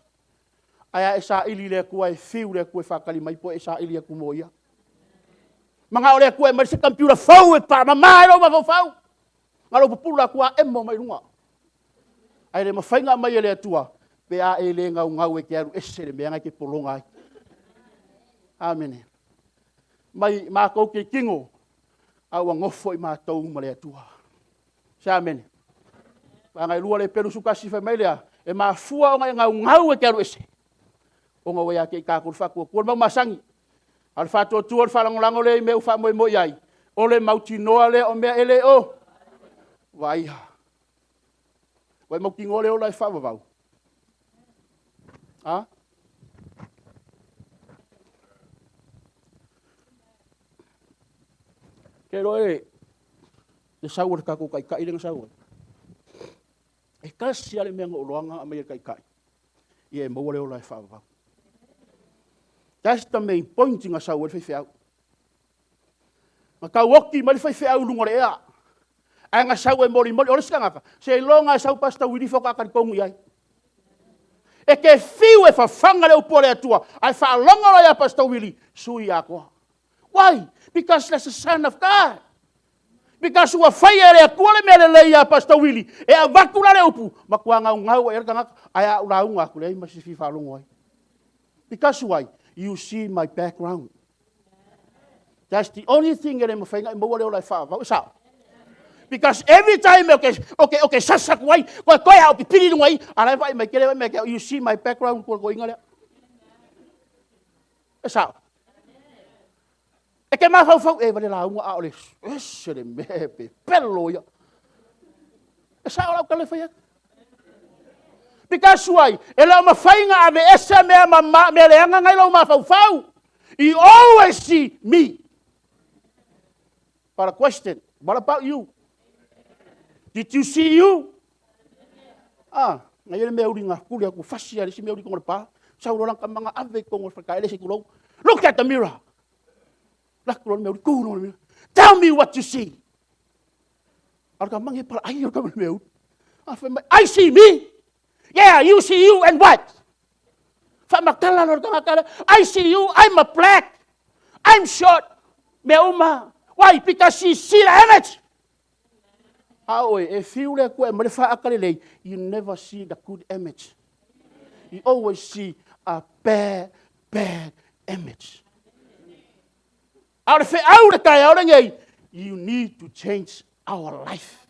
Ae a e saili i le Atua e fiu le Atua e faatali mai po o e saili atu mo Ia. Manao le Atua e aumai se computer fou e faamama ai lou mafaufau. Na o lou pupula atu lava emo mai luga. Ae le mafai ona aumai e le Atua pe a e le naunau e te alu ese i le mea lena e te pologa ai. Amene. Mai matou te tino, a ua nofo i matou ma le Atua. Se amene. Vaega e 2 le 31 fai mai lea, e mafua ona e naunau e te alu ese, ona ua ia te i tatou le faatuatua, le mau masani. A o le faatuatua o le faalagolago lea i mea ua faamoemoe i ai, o le mautinoa lea o mea e le o vaaia. Ua e mautinoa le ola e faavavau? A? Ke iloa e le sau o le tatou taitai lea na sau ai. E tasi lava le mea na ou iloa na aumai e le taitai, ia e maua le ola e faavavau. That's the main point na sau ai le faifeau. Na tau oti mai le faifeau i luga o le ea, ae na sau e molimoli. O le isi tagata, seiloga e sau Pastor Wili faatoa talitonu i ai. E te fiu e fafaga le upu a le Atua, ae faalogo loa ia Pastor Wili, sui atoa. Why? Because that's the son of God. Because ua faia e le Atua le mea lelei ia Pastor Wili, e avatu la le upu, matua gaugau ai le tagata, ae a ou lauga atu, leai ma se fia faalogo ai. Because why? You see my background. That's the only thing e le mafai ona e maua le ola e faavavau. E sao? Because every time o ke sasa atu ai, koe toe a o pipili luga i, a la e vaai mai, kele mai mai, you see my background, kua koinga lea. E sao? E ke mafaufau, e vale lauga a o le ese le mea e pepelo ia. E sao lau tala e fai atu. Because why? E le o mafai ona aveese mea mama, mea leaga na i lou mafaufau. You always see me. But a question, what about you? Did you see you? Ah, na ia le mea uli na kuli atu fasi a le isi mea uli kongo le pa. Sau loa lana tamaga ave i totonu o le faletaele se i tulou. Look at the mirror. Latu loa le mea uli, tu loa le mirror. Tell me what you see. A o le tamaga e pala ai o le tama mea uli. A fai mai, I see me. Yeah, you see you and what? Faamatala loa le tagata lea. I see you, I'm a black. I'm short. Mea uma. Why? Because she see the image. A oe, e fiu le Atua e aumai le faaata lelei, you never see the good image. You always see a bad, bad image. A o le feau le taeao lenei, you need to change our life.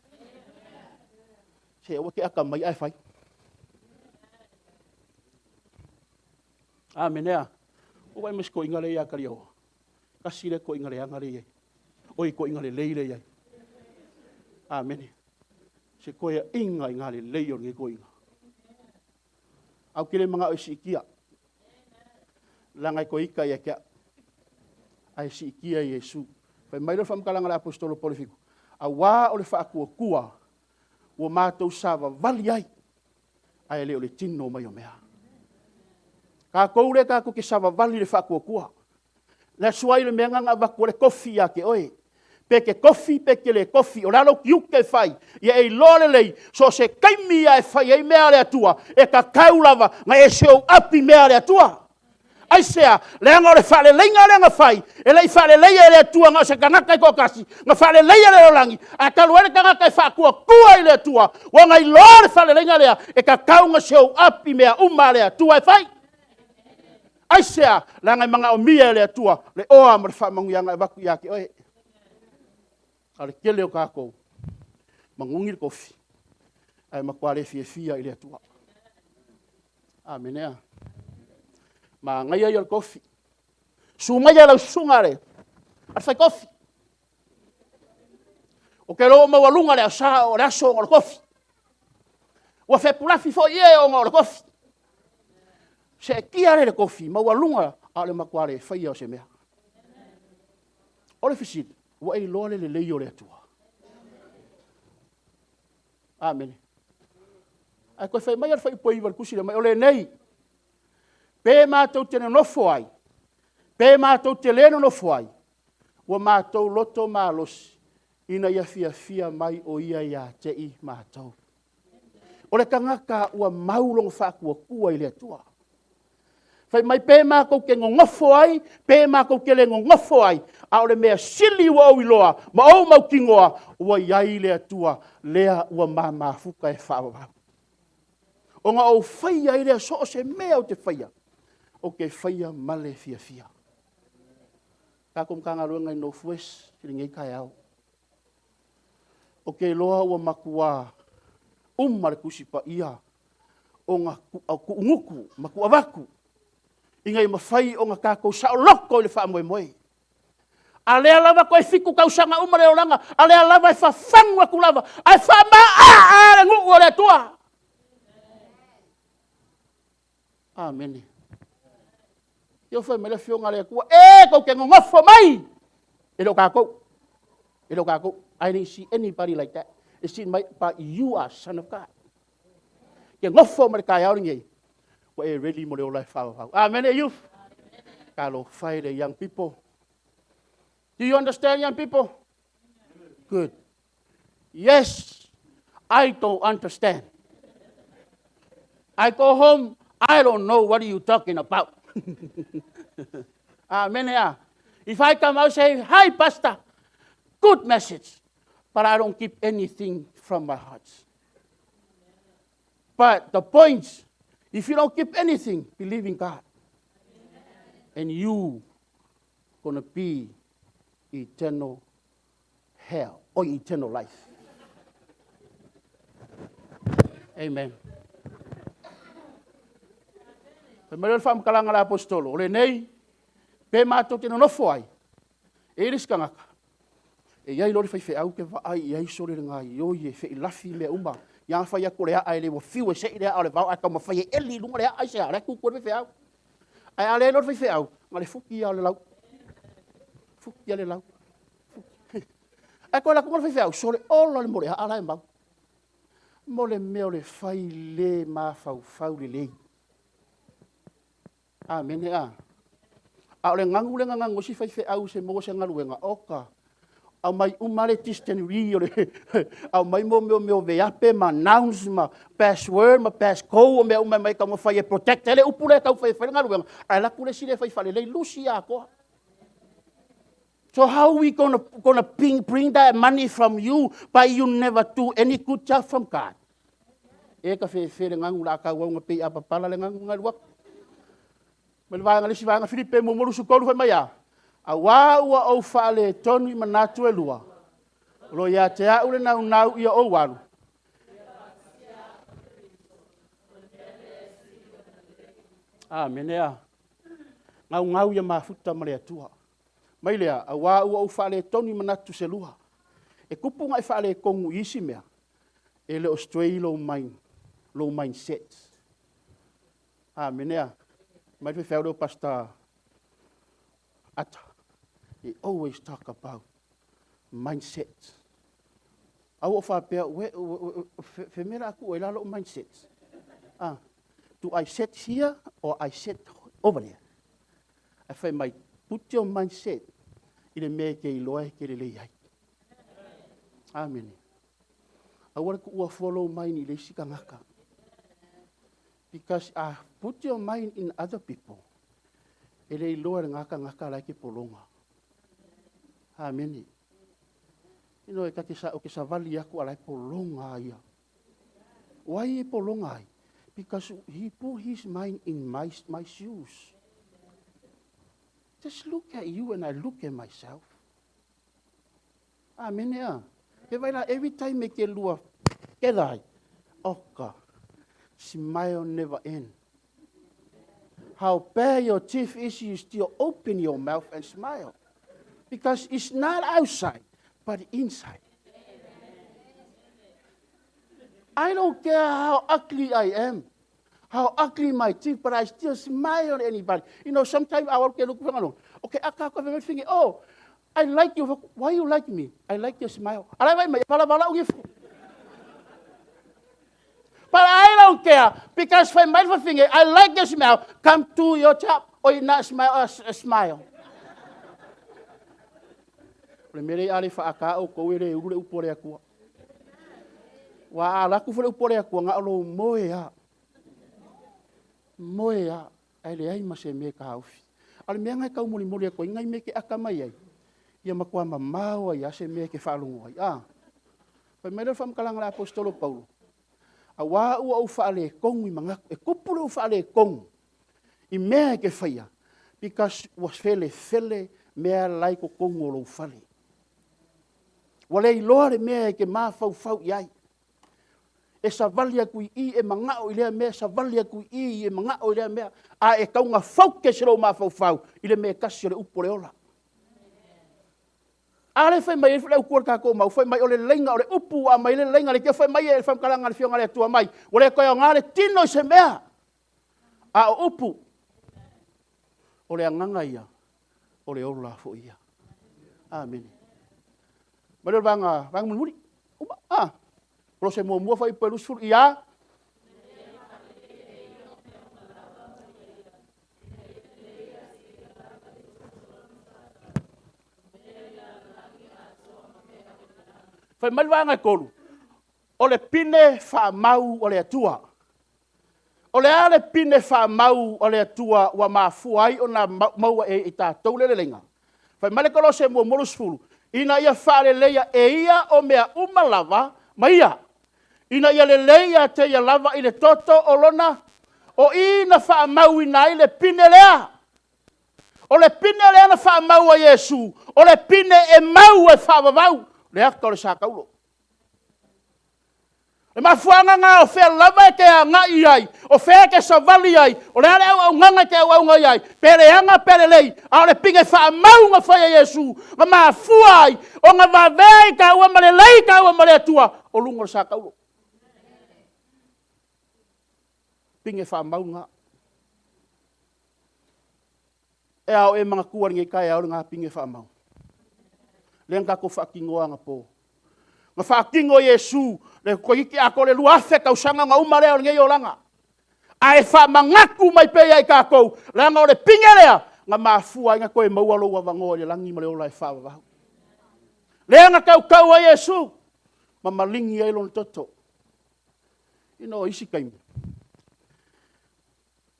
Se aua te aka mai ae fai. Amene a. Ua vaai mai si toeaina lea ia Kaliaoa. Tasi lea toeaina leaga lea i ai. Oi, toeaina lelei lea i ai. Amene. Se toeaiga i ngā lelei o lenei toeaina. Au ke le mangao e siitia. Leaga e toe ita ia te au. Ae siitia Iesu. Fai mai lea o le faamatalaga a le Aposetolo Paul i Fitu, auā o le faatuatua ua matou savavali ai, ae le o le tino mai o mea. Tatou lea tatou te savavali i le faatuatua. That's why le mea lena na avatu ai le tofi ia te oe. Pe te tofi pe te le tofi, o le a lou tiute e fai, ia e iloa lelei, so o se taimi lava e fai ai mea a le Atua, e tatau lava ona e show up i mea a le Atua. Aisea? Leaga o le faaleleiga lea na fai, e le i faaleleia e le Atua na o se tagata e toatasi, na faaleleia le lalolagi, ae talu ai le tagata e faatuatua i le Atua, ua na iloa le faaleleiga lea, e tatau ona show up i mea uma a le Atua e fai. Aisea? Leaga e manaomia e le Atua le oa ma le faamanuiaga e avatu ia te oe. A o le tele o tatou, manugi le tofi, ae matua le fiafia i le Atua. Amene. Manaia ia o le tofi. Susu maia lau susuga a le fai tofi. Ou te iloa ua maualuga le aosa o le aso ona o le tofi. Ua fepulafi foi e ona o le tofi. Seetia lea i le tofi, maualuga, a o le matua le faia o se mea. O le fesili, ua e iloa le lelei o le Atua? Amene. Ae toe fai mai le fuaiupu 9 i le tusi lea mai, o lenei, pe matou te nonofo ai, pe matou te le nonofo ai, Ua matou loto malosi ina ia fiafia mai o ia ia te i matou. O le tagata ua mau lona faatuatua i le Atua. Fai mai pe matou te nonofo ai, pe matou te le nonofo ai, a o le mea sili ua ou iloa ma ou mautinoa, ua i ai le Atua lea ua ma mafuta e faavavau. Ona ou faia ai lea so o se mea ou te faia, ou te faia ma le fiafia. Le tatou Matagaluega i North West i lenei taeao, ou te iloa ua matua uma le Tusi Paia ona tuugutu ma tuu avatu, ina ia mafai ona tatou saoloto i le faamoemoe. A o lea lava toe 7 tausaga uma le olaga, a o lea lava e fafagu atu lava, ae faamaaa le nuu o le Atua. Amene. Ia fai mai le Afioga a le Atua, e tou te nonofo mai, e le o tatou, e le o tatou. I didn't see anybody like that. E sili mai, but you are son of God. E te nofo ma le taeao lenei, ua e ready mo le ola e faavavau. Amene youth? Talofa e le young people. Do you understand, young people? Good. Yes, I don't understand. I go home, I don't know what are you talking about. Amen. If I come out and say, hi, pastor, good message, but I don't keep anything from my heart. But the point, if you don't keep anything, believe in God. And you gonna be eternal hell or eternal life. Amen. Fai mai le faamatalaga a le Aposetolo, o lenei, pe matou te nonofo ai, e i ai le isi tagata, e i ai loa le faifeau te vaai i ai sole le gaoioi e feilafi mea uma. Ia a fai atu o le aa e le ua fiu e sei le aa o le vao ae taumafai e eli i luga le aa, aisea? O la e tutu ai le faifeau. Ae a leai loa le faifeau, na o le futi lava o le lau, futi lava le lau. Ae toe alu atu le faifeau, sole, ola le mea o le aa la e mau. Mo le mea o le fai le mafaufau lelei. Amene a. A o le ganu lea na ganu ai si faifeau se i maua se galuega, oka, aumai uma lava le dictionary, aumai mea o veape ma nouns ma password ma passcode ma mea uma e aumai e taumafai e protect ai le upu lea e tau fai e fai le galuega, ae alu atu le isi lea e fai faalelei, lusi atoa. So how we gonna bring that money from you, but you never do any good job from God? E ka fefe le ganu la a tau au pei a papala le ganu na alu atu. Ma le vaega le isi vaega Filipe 1:23 fai mai a, auā ua ou faaletonu i manatu e lua, o lo o ia te au le naunau ia ou alu, Amene a. Naunau ia mafuta ma le Atua. Mai lea, auā ua ou faaletonu i manatu se lua. E tupu ona e faaletonu i isi mea, e le o stray lou mind, lou mindset. Amene a. Mai le faifeau lea o Pastor Ata. He always talk about mindset. Aua o faapea, fe mea la a tuu ai la lou mindset? Ah, do I set here or I set over there? Ae fai mai, put your mindset i le mea e te iloa e te lelei ai. Amene. Aua le tuua fua lou mind i le isi tagata. Because put your mind in other people, e le iloa e lena tagata la e te pologa. Amene. You know, e ta te sa, o te savali atu a la e pologa ia. Why e pologa ai? Because he put his mind in my shoes. Just look at you and I look at myself. Amene a. E vai la, every time e ke lua, together ai. Oka, smile never end. How bare your teeth is, you still open your mouth and smile. Because it's not outside, but inside. I don't care how ugly I am, how ugly my teeth, but I still smile at anybody. You know, sometimes I will get look okay, I oh, I like you. Why you like me? I like your smile. But I don't care, because for my finger, I like your smile. Come to your job or you not smile, smile. O le mea lea a le faaata outou e le ulu le upu a le Atua. Aua a alu atu foi le upu a le Atua, na o lou moe lava, moe lava, ae leai ma se mea e taofi. A o le mea lena e taumolimoli atu ai nai mea e te ata mai ai, ia matua mamao ai lava se mea e te faalogo ai. Fai mai lea o le faamatalaga a le Aposetolo o Paulo, aua ua ou faaletonu i manatu. E tupu lou faaletonu i mea e te faia, because ua felefele mea la e i totonu o lou fale. Ua le iloa le mea e te mafaufau i ai. E savali atu i i, e manao i lea mea, savali atu i i, e manao i lea mea, ae e tatau ona focus lou mafaufau i le mea e tasi o le upu o le ola. A lea e fai mai ai le autu a le tatou mau, fai mai o le laina o le upu ua aumai ai le laina, fai mai le faamatalaga a le Afioga a le Atua mai, ua le toe aoga le tino i se mea, a o upu, o le agaga ia, o le ola foi ia. Amene. Oo mai lea i le vaega mulimuli. Uma? A. Kolose 1 fuaiupu 20, ia. Fai mai le vaega e 3, o le pine faamau a le Atua. O le a le pine faamau a le Atua ua mafua ai ona maua e i tatou le leleiga? Fai mai le Kolose 1:20, ina ia faaleleia e Ia o mea uma lava ma Ia, ina ia lelei ia te Ia lava i le toto o Lona. O i na faamauina ai le pine lea. O le pine lea na faamau e Iesu, o le pine e mau e faavavau le ata o le sa taulo. O le mafuaaga lena o fea lava e te agai i ai, o fea e te savali ai, o le a le auaunaga e te auauna i ai, pe leaga pe lelei, a o le pine faamau na fai e Iesu, na mafua ai ona valea i taua ma lelei taua ma le Atua, o luga o le sa taulo. Pine faamau lena. E a o e manatua i lenei taeao lena pine faamau? Lea na tatou faatinoa anapo. Na faatino e Iesu toeitiiti atoa le 2000 tausaga ona uma lea o lenei olaga. Ae faamanatu mai pea ia i tatou, leaga o le pine lea na mafua ai ona toe maua lou avanoa i le lagi ma le ola e faavavau. Lea na tautau ai Iesu ma maligi ai lona toto. O isi taimi,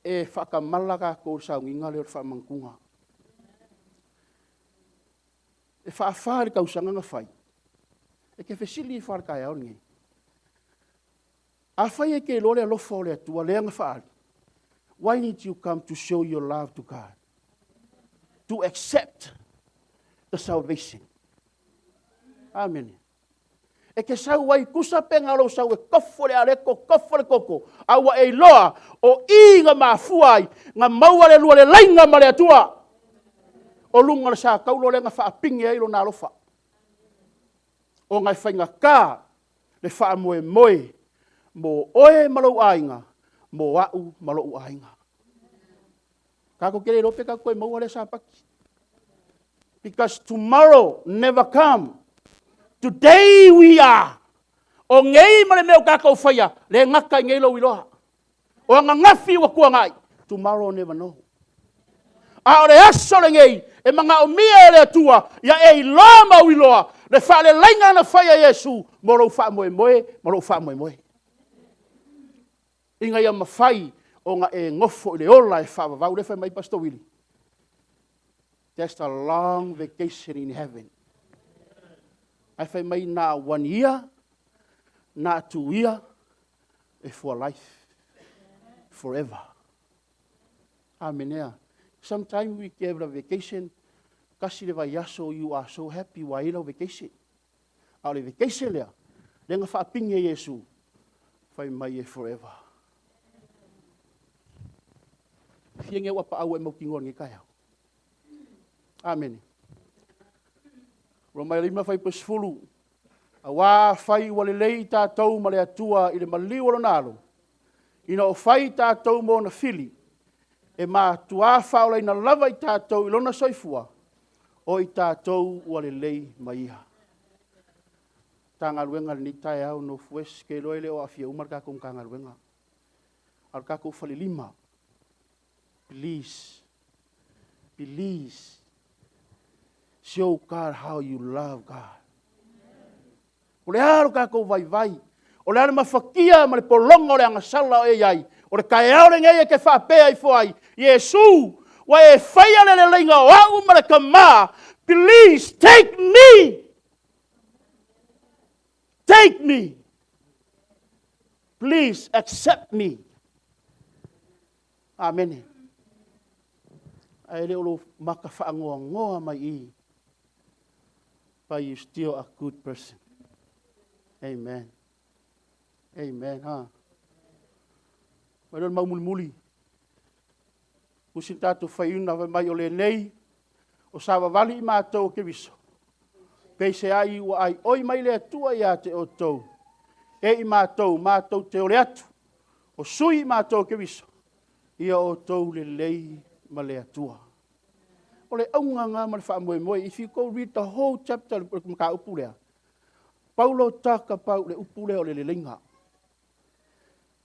e faatamala tatou i le sauniga lea o le faamanatuga. E faafa i le tausaga na fai. E te fesili ifo lava i le taeao lenei. Afai e te iloa le alofa o le Atua lea na faaali, why did you come to show your love to God? To accept the salvation. Amene. E te sau ai, tusa pe na o lou sau e tofo le areto, tofo le toto, a ua e iloa o i na mafua ai na maua le lua leleiga ma le Atua. O luga o le sa taulo lea na faapine ai Lona alofa. Ona e faigata le faamoemoe mo oe ma lou aiga, mo au ma lou aiga. Tatou te le iloa pe tatou te toe maua lea Sapati. Because tomorrow never come. Today we are. O nei ma le mea ua tatou faia, lea e gata ai nei lou iloa. O ananafi ua tuanai, tomorrow never know. A o le aso lenei, e manaomia e le Atua ia e iloa ma ou iloa le faaleleiga na fai e Iesu mo lou faamoemoe ma lou faamoemoe. Ina ia mafai ona e nofo i le ola e faavavau. Lea e fai mai ai Pastor Willie, there's a long vacation in heaven. Ae fai mai na o one year, na o 2 year, e for life, forever. Amene. Sometimes we get a vacation, tasi le vaiaso, you are so happy ua i ai lau vacation. A o le vacation lea, lea na faapine e Iesu, fai mai e forever. Fia ni au apaau ua e mautinoa i lenei taeao? Amene. Roma e 5 fuaiupu 10, aua afai ua lelei i tatou ma le Atua i le maliu o lona Alo, ina ua fai i tatou ma ona fili, e matuā faaolaina lava i tatou i lona soifua, o i tatou ua lelei ma Ia. Matagaluega i lenei taeao North West, ou te iloa e le o aafia uma le tatou Matagaluega, a o le tatou falelima, please, please. Show God how you love God. O le a lo tatou vaivai, o le a le mafatia ma le pologa o le agasala o e i ai, o le taeao lenei e te faapea ifo ai, Iesu, ua e faia le leleiga o au ma le tama, please take me! Take me! Please accept me! Amene. Ae le o lou maka faanoanoa mai i i, but you still a good person. Amen. Amen. Ha. Mai le mau mulimuli. Usi tatou faiuna fai mai o lenei o savavali i matou o Keriso. Peiseai ua aioi mai le Atua ia te outou, e i matou, matou te ole atu, o sui i matou o Keriso, ia outou lelei ma le Atua. O le auga lena ma le faamoemoe. If you go read the whole chapter, le mataupu lea, Paulo talk about le upu lea o le leleiga.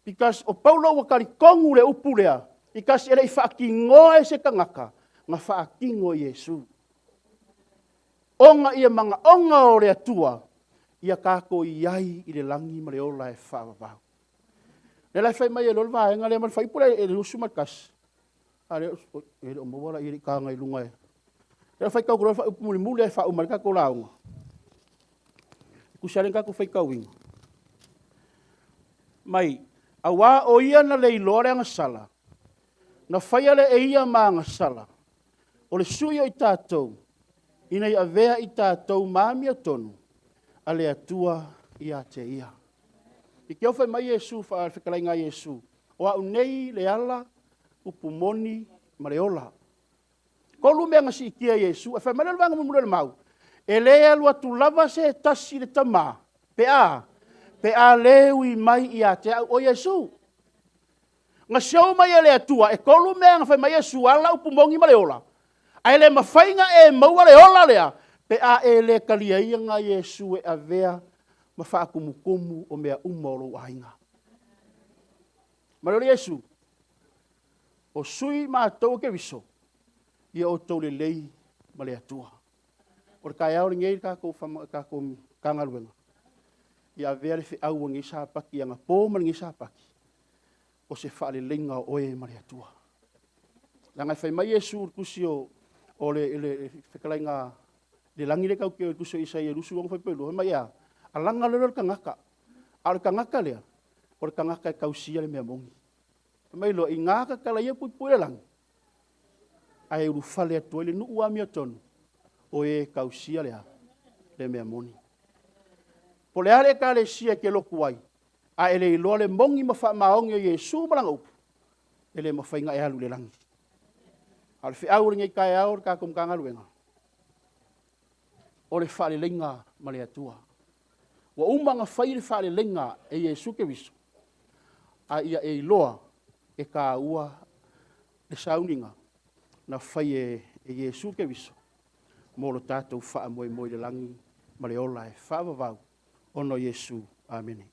Because o Paulo ua talitonu le upu lea, because e le i faatinoa e se tagata, na faatino e Iesu. Ona ia manaoga o le Atua, ia tatou i ai i le lagi ma le ola e faavavau. Lea la e fai mai e le vaega lea ma le fuaiupu lea e 21. A lea, e le o maua la i le taga i luga e. Lea faitau atu loa le fuaiupu mulimuli ae faauma ai le tatou lauga. E tusa ai le tatou faitauina. Mai, aua o ia na le iloa le agasala, na faia lea e ia ma agasala, o le sui o i tatou, ina ia avea i tatou ma amiotonu a le Atua ia te ia. I te fai mai Iesu, le fetalaiga a Iesu, o au nei le ala, upu moni ma le ola. Tolu mea na siitia e Iesu. Ae fai mai le vaega mulimuli o le mau, e le alu atu lava se tasi i le Tama, pe a le ui mai ia te au, o Iesu. Na show mai e le Atua, e tolu mea na fai mai Iesu, ala, upu moni ma le ola. Ae le mafai ona e maua le ola lea, pe a e le taliaina Iesu e avea ma faatumutumu o mea uma o lou aiga. Ma le Iesu, o sui matou o Keriso, ia outou lelei ma le Atua. O le taeao lenei le tatou Matagaluega, ia avea le feau o lenei Sapati anapo ma lenei Sapati, o se faaleleiga o oe ma le Atua. Leaga e fai mai Iesu i le tusi o le fetalaiga i le lagi lea tatou te o i le tusi o Isaia 26 fuaiupu 2, fai mai e a? Alaga loa lea o le tagata, a o le tagata lea, o le tagata e tausia le mea moni. Fai mai loa, ina tatala ia puipui le lagi, ae ulufale atu ai le nuu amiotonu o e tausia le a? Le mea moni. Po o le a le ekalesia e te lotu ai, a e le iloa le moni ma faamaoni o Iesu ma Lana upu, e le mafai ona e alu i le lagi. A o le feau o lenei taeao le tatou Matagaluega, o le faaleleiga ma le Atua. Ua uma ona fai le faaleleiga e Iesu Keriso, a ia e iloa e taua le sauniga na fai e Iesu Keriso mo lo tatou faamoemoe i le lagi ma le ola e faavavau ona o Iesu. Amene.